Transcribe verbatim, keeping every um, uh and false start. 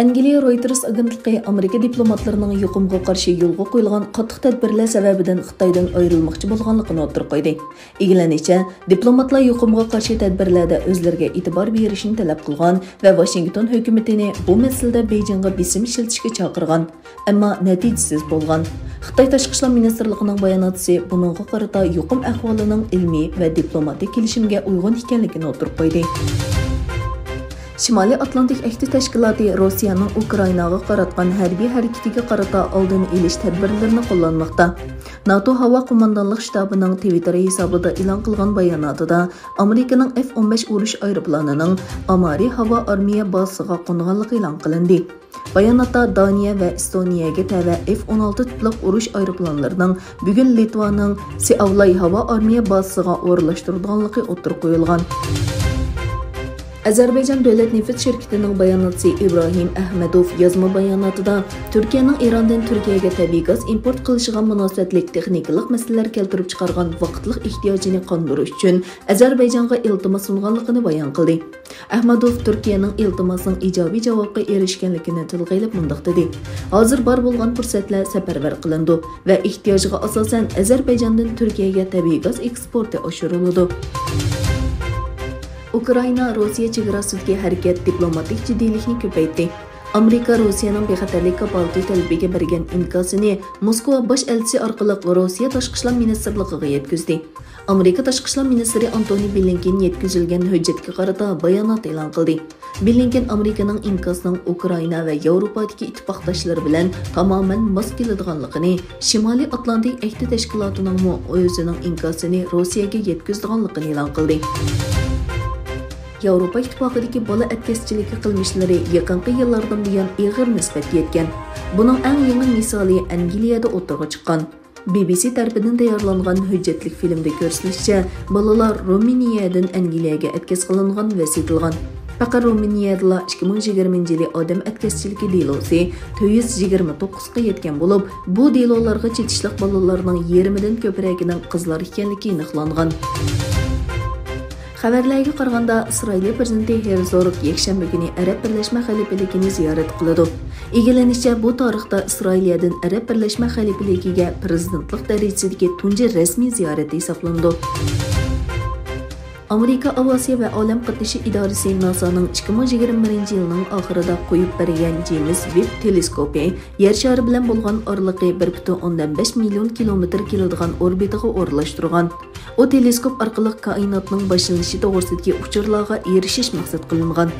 ئەنگلىيە رويتېرس ئاگېنتلىقى ئامېرىكا دىپلوماتلىرىنىڭ يۇقۇمغا قارشى يولغا قويۇلغان قاتتىق تەدبىرلەر سەۋەبىدىن خىتايدىن ئايرىلماقچى بولغانلىقىنى ئوتتۇرىغا قويدى. ئىگىلەنگىچە، دىپلوماتلار يۇقۇمغا قارشى تەدبىرلەردە ئۆزلىرىگە ئېتىبار بېرىشنى تەلەپ قىلغان ۋە ۋاشىنگتون ھۆكۈمىتىنى بۇ مەسىلىدە بېيجىڭغا بېسىم ئىشلىتىشكە چاقىرغان، ئەمما نەتىجىسىز بولغان. خىتاي تاشقى ئىشلار مىنىستىرلىقىنىڭ باياناتچىسى بۇنىڭغا قارىتا يۇقۇم ئەھۋالىنىڭ ئىلمىي ۋە دىپلوماتىك كېلىشىمگە ئۇيغۇن ئىكەنلىكىنى ئوتتۇرىغا قويدى. شىمالىي ئاتلانتىك ئەھدى تەشكىلاتى روسىيەنىڭ ئۇكرائىناغا قاراتقان ھەربىي ھەرىكىتىگە قارىتا ئالدىنى ئېلىش تەدبىرلىرىنى قوللانماقتا. ناتو ھاۋا قوماندانلىق شتابىنىڭ تىۋىتتېر ھېسابىدا ئېلان قىلغان باياناتىدا، ئامېرىكىنىڭ ئېف ئون بەش ئۇرۇش ئايروپىلانىنىڭ ئامارى ھاۋا ئارمىيە بازىسىغا قونغانلىقى ئېلان قىلىندى. باياناتتا دانىيە ۋە ئېستونىيەگە تەۋە ئېف ئون ئالتە تىپلىق ئۇرۇش ئايروپىلانلىرىنىڭ بۈگۈن لىتۋانىڭ سىئاۋلاي ھاۋا ئارمىيە بازىسىغا ئورۇنلاشتۇرىدىغانلىقى ئوتتۇرىغا قويۇلغان. ئەزەربەيجان دۆلەت نېفىت شىركىتىنىڭ باياناتچىسى ئىبراھىم ئەھمەدوف يازما باياناتىدا، تۈركىيەنىڭ ئىراندىن تۈركىيەگە تەبىئىي گاز ئىمپورت قىلىشىغا مۇناسىۋەتلىك تېخنىكىلىق مەسىلىلەر كەلتۈرۈپ چىقارغان ۋاقىتلىق ئېھتىياجىنى قاندۇرۇش ئۈچۈن ئەزەربەيجانغا ئىلتىماس سۇنغانلىقىنى بايان قىلدى. ئەھمەدوف تۈركىيەنىڭ ئىلتىماسنىڭ ئىجابىي جاۋابقا ئېرىشكەنلىكىنى تىلغا ئېلىپ مۇنداق دېدى: ھازىر بار بولغان پۇرسەتلەر سەپەرۋەر قىلىنىدۇ ۋە ئېھتىياجغا ئاساسەن ئەزەربەيجاندىن تۈركىيەگە تەبىئىي گاز ئېكسپورتى ئاشۇرۇلىدۇ. ئۇكرائىنا روسىيە چېگراسىدىكى ھەرىكەت دىپلوماتىك جىددىيلىكنى كۆپەيتتى. ئامېرىكا روسىيەنىڭ بىخەتەرلىك كاپالىتى تەلىپىگە بەرگەن ئىنكاسىنى موسكۋا باش ئەلچىسى ئارقىلىق روسىيە تاشقى ئىشلار مىنىستىرلىقىغا يەتكۈزدى. ئامېرىكا تاشقى ئىشلار مىنىستىرى ئانتونى بلىنكېن يەتكۈزۈلگەن ھۆججەتكە قارىتا بايانات ئېلان قىلدى. بلىنكېن ئامېرىكىنىڭ ئىنكاسىنىڭ ئۇكرائىنا ۋە ياۋروپادىكى ئىتتىپاقداشلىرى بىلەن تامامەن ماس كېلىدىغانلىقىنى، شىمالىي ئاتلانتىك ئەھدى تەشكىلاتىنىڭمۇ ئۆزىنىڭ ئىنكاسىنى روسىيەگە يەتكۈزىدىغانلىقىنى ئېلان قىلدى. ياۋروپا ئىتتىپاقىدىكى بالا ئەتكەسچىلىكى قىلمىشلىرى يېقىنقى يىللاردىن بۇيان ئېغىر نىسبەتكە يەتكەن. بۇنىڭ ئەڭ يېڭى مىسالى ئەنگلىيەدە ئوتتۇرىغا چىققان. بى بى سى تەرىپىدىن تەييارلانغان ھۆججەتلىك فىلىمدە كۆرسىتىلىشىچە، بالىلار رومىنىيەدىن ئەنگلىيەگە ئەتكەس قىلىنغان ۋە سېتىلغان. پەقەت رومىنىيەدىلا ئىككى مىڭ يىگىرمىنچى يىلى ئادەم ئەتكەسچىلىكى دېلوسى تۆت يۈز يىگىرمە توققۇزغا يەتكەن بولۇپ، بۇ دېلولارغا چېتىشلىق بالىلارنىڭ يېرىمىدىن كۆپرەكىنىڭ قىزلار ئىكەنلىكى ئېنىقلانغان. خەۋەرلەرگە قارىغاندا، ئىسرائىلىيە پىرېزىدېنتى ھېرزوگ يەكشەنبە كۈنى ئەرەب بىرلەشمە خەلىپىلىكىنى زىيارەت قىلىدۇ. ئىگىلىنىشىچە، بۇ تارىختا ئىسرائىلىيەدىن ئەرەب بىرلەشمە خەلىپىلىكىگە پىرېزىدېنتلىق دەرىجىسىدىكى تۇنجى رەسمىي زىيارەت ھېسابلىنىدۇ. ئامېرىكا ئاۋىئاتسىيە ۋە ئالەم قاتنىشى ئىدارىسى ناسانىڭ ئىككى مىڭ يىگىرمە بىرىنچى يىلنىڭ ئاخىرىدا قويۇپ بەرگەن جېيمس ۋېب تېلېسكوپى يەر شارى بىلەن بولغان ئارىلىقى بىر پۈتۈن ئوندىن بەش مىليون كىلومېتىر كېلىدىغان ئوربىتىغا ئورۇنلاشتۇرغان. ئۇ تېلېسكوپ ئارقىلىق كائىناتنىڭ باشلىنىشى توغرىسىدىكى ئۇچۇرلارغا ئېرىشىش مەقسەت قىلىنغان.